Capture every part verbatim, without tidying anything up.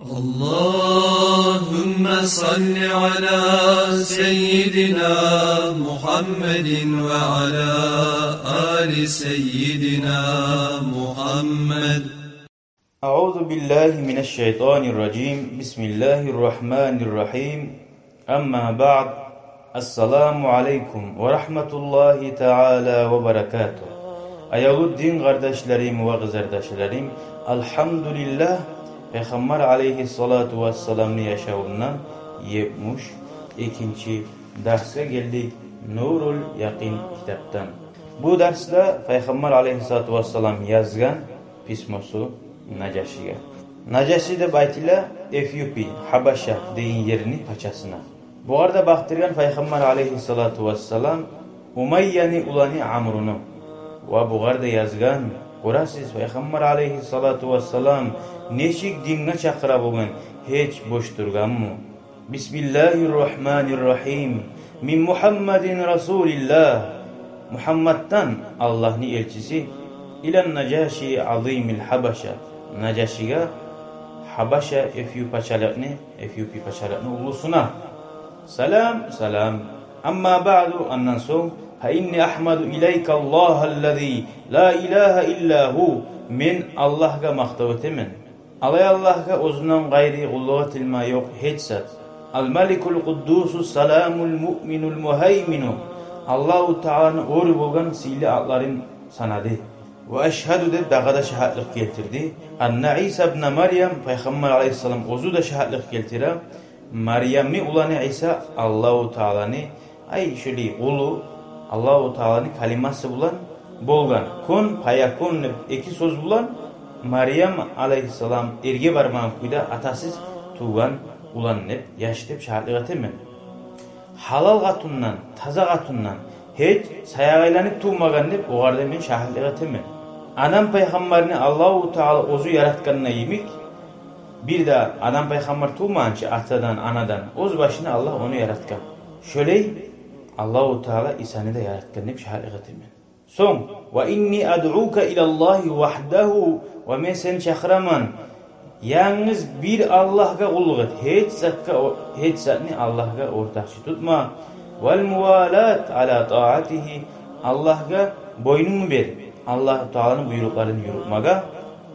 اللهم صل على سيدنا محمد وعلى آل سيدنا محمد. أعوذ بالله من الشيطان الرجيم. بسم الله الرحمن الرحيم. أما بعد. السلام عليكم ورحمة الله تعالى وبركاته. Аявлу дин къардашларым ва къызардашларым, алгьамдулиллагь, Пайхаммар алайгьиссалату вассаламны яшавундан етмиш экинчи дарсгъа гелдик Нурул Якъин китапдан. Бу дарсда Пайхаммар алайгьиссалату вассалам язгъан письмосу Нажашиге. Нажаши деп айтыла Эфиопия, Хабаша деген ерни пачасына. Бугъар да бакъдыргъан Пайхаммар алайгьиссалату вассалам Умайяны уланы Амруну. Ва бугъар да язгъан, гёресиз, Пайхаммар алайгьиссалату вассалам нечик динге чакъыра болгъан, гьеч бош тургъанмы? بسم الله الرحمن الرحيم. من محمد رسول الله. Мугьаммаддан, Аллагьны элчиси, إلى النجاشي عظيم الحبشة. Нажашиге, Хабаша, Эфиопия пачалыкъны, Эфиопия пачалыкъны уллусуна. سلام، سلام. أما بعد, андан сонг, فإني أحمد إليك الله الذي لا إله إلا هو. Мен Аллагьгъа макътав этемен. Алай Аллагьгъа, оьзюнден къайры къуллукъ этилме ёкъ гьеч зат. الملك القدوس السلام المؤمن المهيمن. Аллагьу Тааланы оьр болгъан сыйлы атларын санады. وأشهد, деп дагъы да шагьатлыкъ гелтирди. أن عيسى ابن مريم, Пайхаммар алайгьиссалам оьзю де шагьатлыкъ гелтире. Марьямны уланы Иса Аллагьу Тааланы, ай, шолай къулу, Аллагьу Тааланы калимасы булан болгъан. Кун фаякун деп эки сёз булан Марьям алайгьиссалам эрге бармагъан кюйде атасыз тувгъан улан деп, яш деп шагьатлыкъ этемен. Гьалал къатындан, таза къатындан, гьеч саягъа айланып тувмагъан деп, огъар да мен шагьатлыкъ этемен. Адам пайхаммарны Аллагьу Таала оьзю яратгъанына йимик, бир де Адам пайхаммар тувмагъанча атадан, анадан, оьз башына Аллагь ону яратгъан. Шолай Аллагьу Таала Исаны да яратгъан деп шагьатлыкъ этемен. Сонг, وإني أدعوك إلى الله وحده, ва мен сени чакъыраман янгыз бир Аллагьгъа къуллукъ эт, гьеч затгъа о-, гьеч затны Аллагьгъа ортакъчы тутма. والموالاة على طاعته, Аллагьгъа бойнунгну бер, Аллагьу Тааланы буйрукъларын юрютмеге.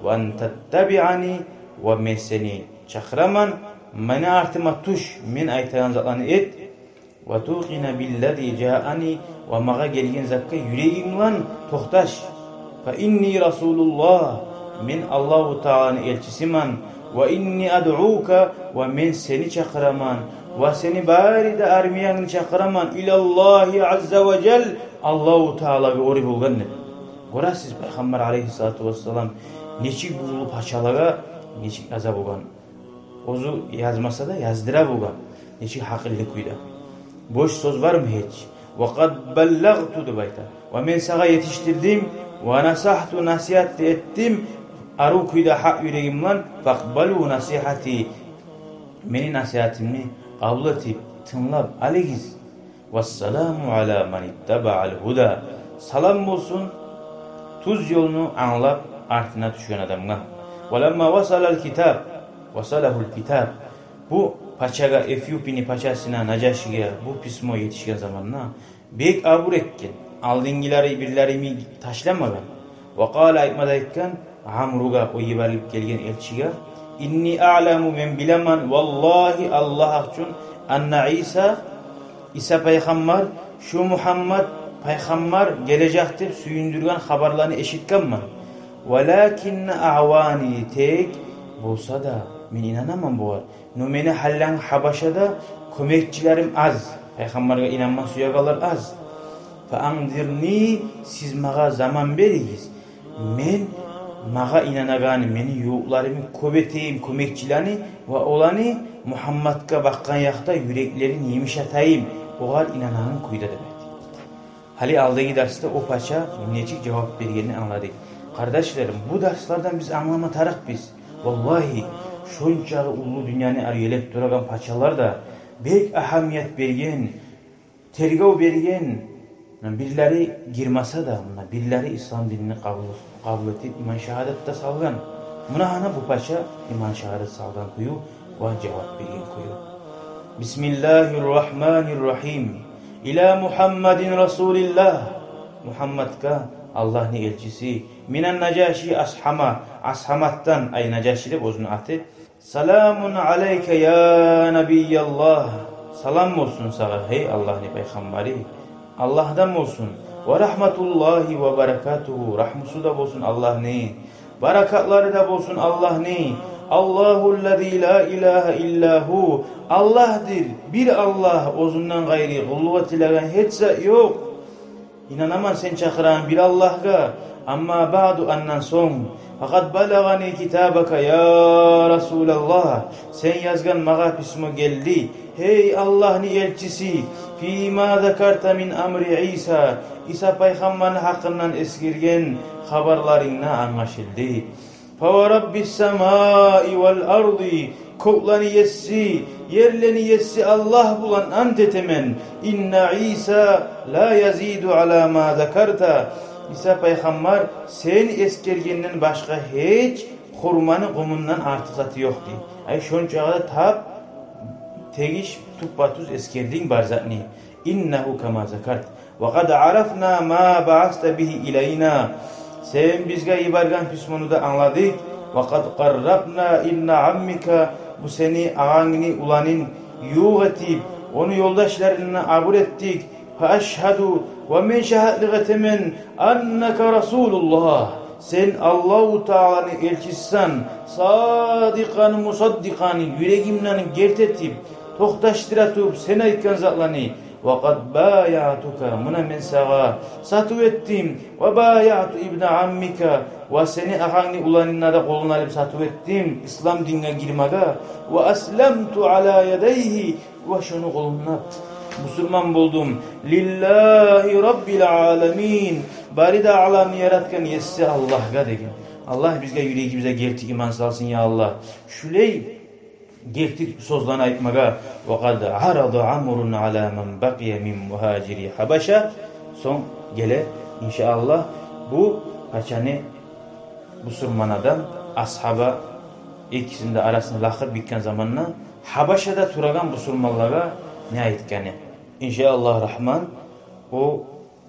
وأن تتبعني, ва мен сени чакъыраман, мени артыма тюш, мен айтагъан затланы эт. وتوقن بالذي جاءني, ва магъа гелген затгъа юрегинг булан токъташ. فإني رسول الله, мен Аллагьу Тааланы элчисимен. وإني أدعوك, ва мен сени чакъыраман, ва сени бары да армиянгны чакъыраман, إلى الله عز وجل, Аллагьу Таалагъа оьр болгъан деп. Гёресиз, Пайхаммар алайгьиссалату вассалам нечик бу уллу пачалагъа нечик аза болгъан. Оьзю язмаса да, яздыра болгъан. Нечик гьакъыллы кюйде. Бош сёз бармы гьеч? وقد بلغت, деп айта. Ва мен сагъа етишдирдим. ونصحت, насигьат да этдим. Арив кюйде, гьакъ юрегим булан. فاقبلوا نصيحتي, мени насигьатымны къабул этип, тынглап алыгъыз. والسلام على من اتبع الهدى. Салам болсун тюз ёлну англап артына тюшген адамгъа. ولما وصل الكتاب, وصله الكتاب. Бу пачагъа, Эфиопияны пачасына, Нажашиге бу письмо етишген заманда бек абур этген, алдынгъылары бирлери йимик ташламагъан. وقال, айтма да айтгъан, Амругъа, о йиберилип гелген элчиге: إني أعلم, мен билемен, والله, Аллагь гьакъ учун, أن عيسى, Иса пайхаммар, шу Мугьаммат пайхаммар гележек деп сююндюрген хабарланы эшитгенмен. ولكن أعواني, тек болса да, мен инанаман бугъар. Но мени гьаллам Хабашада кёмекчилерим аз. Пайхаммаргъа инанма сюегенлер аз. فأنظرني, сиз магъа заман беригиз. Мен магъа инанагъан мени ювукъларымны кёп этейим кёмекчилени ва оланы Мугьамматгъа бакъгъан якъда юреклерин йымышатайым, огъар инанагъан кюйде, деп айта. Гьали алдагъы дарсда о пача нечик жавап бергенин англадыкъ. Къардашларым, бу дарслардан биз англама тарыкъбыз. Валлагьи, шончакъы уллу дюньяны ари елеп турагъан пачалар да бек агьамият берген, тергев берген, бирлери гирмесе де, муна, бирлери ислам динни къабул, къабул этип, иман шагьадат да салгъан. Муна гьана бу пача иман шагьадат салгъан кюю ва жавап берген кюю. Бисмиллагьи ррагьмани ррагьим. Ила Мугьаммадин расулиллагь. Мугьаммадгъа, Аллагьны элчиси. Минан нажаши асгьама. Асгьаматдан, ай, нажаши деп оьзюню аты. Саламун алайка я набияллагь. Салам болсун сагъа, гьей Аллагьны пайхаммары. Аллагьдан болсун. Ва рагьматуллагьи ва баракатугьу. Рагьмусу да болсун Аллагьны. Баракатлары да болсун Аллагьны. Аллагьуллази ла илагьа иллагьу. Аллагьдыр, бир Аллагь, оьзюнден къайры къуллукъ этилеген гьеч зат ёкъ. Инанаман сен чакъырагъан бир Аллагьгъа. Амма баъду, андан сонг. Факъад балагъани китабука я расулаллагь. Сен язгъан магъа письмо гелди, гьей Аллагьны элчиси. Фима закарта мин амри Иса. Иса пайхаммарны гьакъындан эсгерген хабарларынгда англашылды. Фа ва раббис самаи вал арди, кёклени есси, ерлени есси Аллагь булан ант этемен. Инна Иса ла язиду ала ма закарта. Иса пайхаммар сен эсгергенден башгъа гьеч хурманы къумундан артыкъ заты ёкъ дей. Ай, шончагъа да тап тегиш, туппа-тюз эсгердинг бар затны. Иннагьу кама закарт. Ва къад арафна ма баъаста бигьи илайна. Сен бизге йиберген письмону да англадыкъ. Ва къад къаррабна ибна аммика, бу сени агъангны уланын ювукъ этип, ону ёлдашларындан абур этдик. Фа ашгьаду, ва мен шагьатлыкъ этемен, аннака расулуллагь, сен Аллагьу Тааланы элчисисен, садикъан мусаддикъан, юрегимден герти этип, токъташдыра туруп сен айтгъан затланы. Ва къад баяътука, муна мен сагъа сатыв этдим. Ва баяъту ибна аммика, ва сени агъангны уланына да къолун алып сатыв этдим ислам динге гирмеге. Ва асламту ала ядайгьи, ва шону къолунда бусурман болдум. Лиллагьи раббил аламин, бары да аламны яратгъан есси Аллагьгъа деген. Аллагь бизге, юрегибизге герти иман салсын, я Аллагь. Шулай герти сёзлени айтмагъа. Ва къад арада Амрун ала ман бакъия мин мугьажири Гьабаша. Сонг геле, иншааллагь, бу пачаны бусурман адам, асгьаба, экисини де арасында лакъыр битген заманда Гьабашада турагъан бусурманлагъа не айтгъаны. Иншааллагь рагьман, о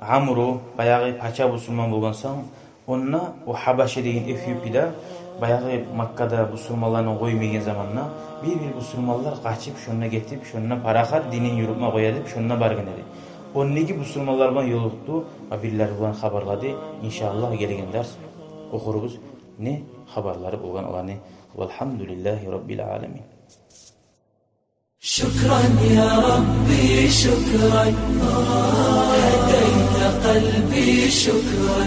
Амру, баягъы пача бусурман болгъан сонг, онда о Гьабаша деген Эфиопияда, баягъы Маккада бусурманланы къоймайгъан заманда, бир-бир бусурманлар къачып, шонда гетип, шонда парахат динин юрютме къоя деп, шонда баргъан эди. Ондагъы бусурманлар булан ёлукъду ва бирлери булан хабарлады. Иншааллагь, гелеген дарс охурбуз не хабарлары болгъан оланы. Валгьамдулиллагьи раббил аламин. شكرا يا ربي، شكرا. هديت قلبي، شكرا.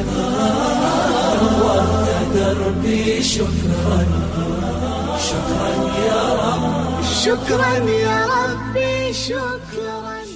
نورت دربي، شكرا. شكرا يا رب. شكرا يا ربي، شكرا.